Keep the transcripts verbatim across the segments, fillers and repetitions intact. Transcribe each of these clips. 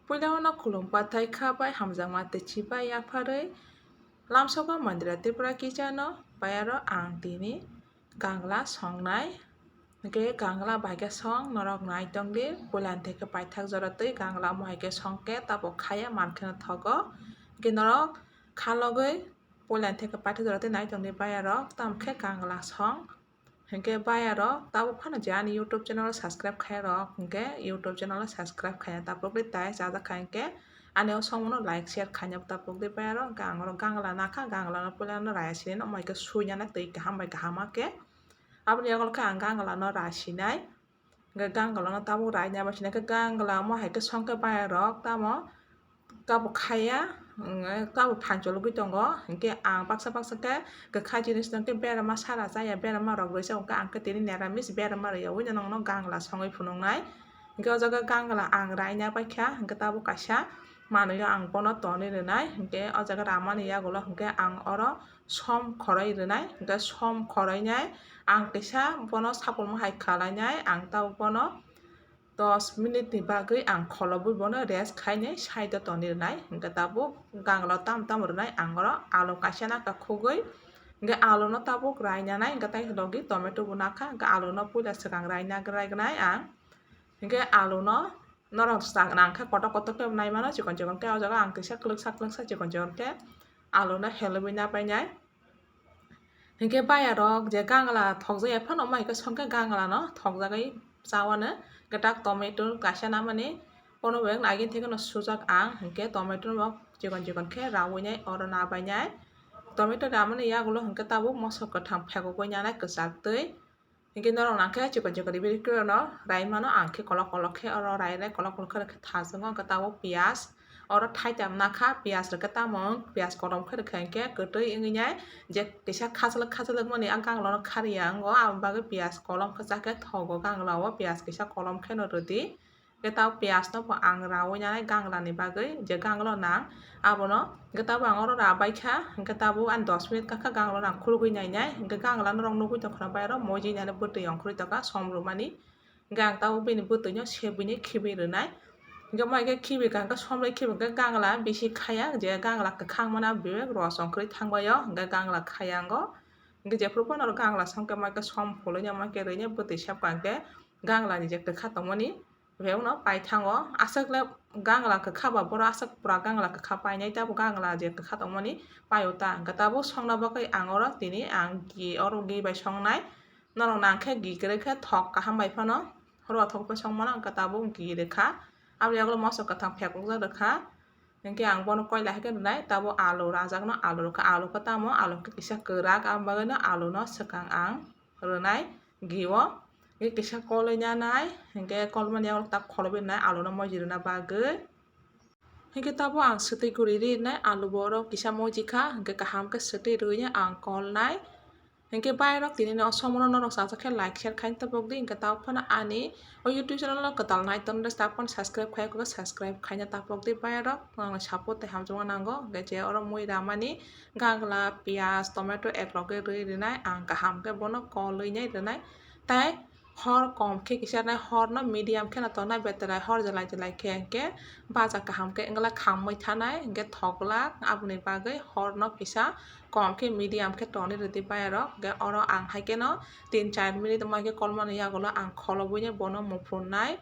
Puila o no khulum pathai kha bai hamjakma twi chibai yapharwi lamsogo Mandira Tripura Kitchen o bai aro ang tini gangla songnai. Hwnkhe gangla bai khe song norok nai tongdi, puila ni theke paithak jora twi gangla omo hai khe song khe tabuk khaya mankhe no thogo. Hwnkhe norok khalogwi puila ni theke paithak jora twi nai tongdi bai aro tamo khe gangla song. Hwnkhe bai aro tabuk phano je ani YouTube channel o subscribe khairok hwnkhe YouTube channel o subscribe khaina tabuk di tai chajak kha hwnkhe ani o songmano like share khaina tabuk di bai aro hwnkhe ang oro gangla nakha, gangla no puila no raya sini no omo hai khe suinani twi kaham bai kaham khe aboni yago khe ang gangla no ra sinai. Hwnkhe gangla no tabuk raina bai sinai khe gangla omo hai khe song khe bai rok tamo tabuk khaya, mm, tabuk phan chologwi tongo. Hwnkhe ang baksa baksa khe kwkha jinis no khe berama sara chaya, berama rok rwisa hwnkhe ang khe tini neramis berama rwyaui no nongno gangla songwi phunuknai. Hwnkhe o jaga gangla ang raina bai kha, hwnkhe tabuk kaisa manwi o ang bono tonwi rwnai. Hwnkhe o jaga ramani yagulo hwnkhe ang oro som khoroi rwnai, hwnkhe som khoroinai ang kisa bono sapulmo hai khwlainai, ang tabuk bono dos minute ni bagwi ang kholobwi bono rest khainai side o tonwi rwnai, hwnkhe tabuk gangla tam tam rwnai. Ang oro alu kaisa nakha khugwi, hwnkhe alu no tabuk rainanai, hwnkhe tai logi tomato bo nakha, hwnkhe alu no puila swkang raina raignai ang, hwnkhe alu no norok chak nang khe kotor kotor khe nai mano, chikon chikon khe o jaga ang kisa kwlwksa kwlwksa chikon chikon khe alu no helogwi napainai. Hwnkhe bai rok je gangla thokjak ya phano omo hai khe song khe gangla no thokjagwi chawano, kwtak tomato kaisa namani bono bo nagin thekeno sujak ang, hwnkhe tomato no bo chikon chikon khe raui nai oro nabainai. Tomato ramani yagulo hwnkhe tabuk moso kwthang phegogwi nanai kwchak twi. Hwnkhe norok nang khe chikon chikon ribini kwrwino rai mano, ang khe kolok kolok khe oro rai rai kolok kolok khe thajwngo, hwnkhe tabuk piyaj oro thaitam nakha, piyaj rwkhe tamo wng, piyaj kolom khe rwkha hwnkhe kwtwi wngwi nai je kisa khachlwk khachlwk mani a gangla no khariya wngo, aboni bagwi piyaj kolom khe chakhe thogo gangla o, piyaj kisa kolom kheno rwdi. Hwnkhe tabuk piyaj no bo ang raui nanai gangla ni bagwi, je gangla nang abono. Hwnkhe tabuk ang oro rabai kha, hwnkhe tabuk ani dos minute kakha gangla no ang khulugwi nainai, hwnkhe gangla norok nugwi tongkha bai oro moji nani bwtwi ongkhorwi tongkha som rwmani. Hwnkhe ang tabuk bini bwtwi no sebwi ni khibi rwnai. Hwnkhe omo hai khe khibi kha hwnkhe somlai khibi hwnkhe gangla bisi khaya, je gangla kwkhang mano bebak ros ongkhorwi thangbai o, hwnkhe gangla khaya wngo. Hwnkhe jephuru phano oro gangla song khe omo hai khe som phulwi ni omo hai khe rwi ni bwtwi sebkha hwnkhe gangla ni je kwkha tongmani. Hwnkhe uno paithango aswk le gangla kwkha ba, borok aswk pura gangla kwkha painai, tabuk gangla je kwkha tongmani paio ta, hwnkhe tabuk songna bagwi ang oro tini ang gi oro gi bai songnai. Norok nang khe gi kwrwi khe thok kaham bai phano, horo thok bai song mano, hwnkhe tabuk gi rwkha. Aboni yagulo moso kwthang phekukjak rwkha. Hwnkhe ang bono koila hai khe rwnai, tabuk alu rajakno, alu rwkha, alu khe tamo, alu khe kisa kwrak, aboni bagwino alu no swkang ang rwnai gi o. Hwnkhe kisa kolwi nanai, hwnkhe kolmani yagulo tak kholobwi rwnai alu no moji rwna bagwi. Hwnkhe tabuk ang swtwi guri rinai, alu bo oro kisa moji kha, hwnkhe kaham khe swtwi rwui ang kolnai. Hwnkhe bai rok tini no somono norok chajak khe like share khaina tabuk di, hwnkhe tabuk phano ani o YouTube channel no kwtal nai tongo, tabuk phano subscribe khai khe subscribe khaina tabuk di bai rok, nang support tei hamjakma nango, hwnkhe je oro mui ramani gangla, piyaj, tomato ek loge rwi rinai, ang kaham khe bono kolwi nai rwnai. Tai hor kom khe kisa nai, hor no medium khe no tongnai, betwlai hor jelai jelai khe hwnkhe baja kaham khe wngla khamwi thanai, hwnkhe thoglak, aboni bagwi hor no kisa kom khe medium khe tongni rwdi bai rok. Hwnkhe oro ang hai kheno tin char minute wngma khe kolmani yagulo ang kholobwi nai bono muphunai.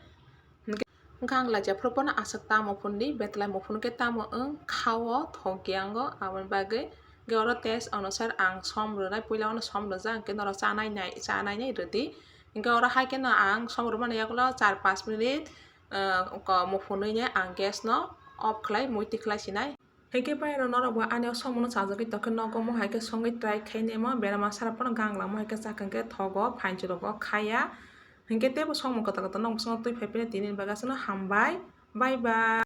Gangla jephuru phano aswk tamo phunudi, betwlai muphunu khe tamo wng kha o thok ya wngo, aboni bagwi hwnkhe oro test onusar ang som rwnai, puila ono som rwjak, hwnkhe norok chanai nai, chanai nai rwdi. Hwnkhe oro hai kheno ang som rwmani yagulo char panch minute, ah, ko muphunui nai ang gas no off khlai, muitu khlai sinai. Hwnkhe bai rok norok bo ani o somono chajagwi tongkhe nogo mo hai khe songwi try khainai mo, berama sara phano gangla mo hai khe chakha hwnkhe thogo, phainchwlwk o khaya. Hwnkhe teibo somung kwtal kwtal no bwskango twi phai phino tini bagwi aswkno hambai. Bye bye.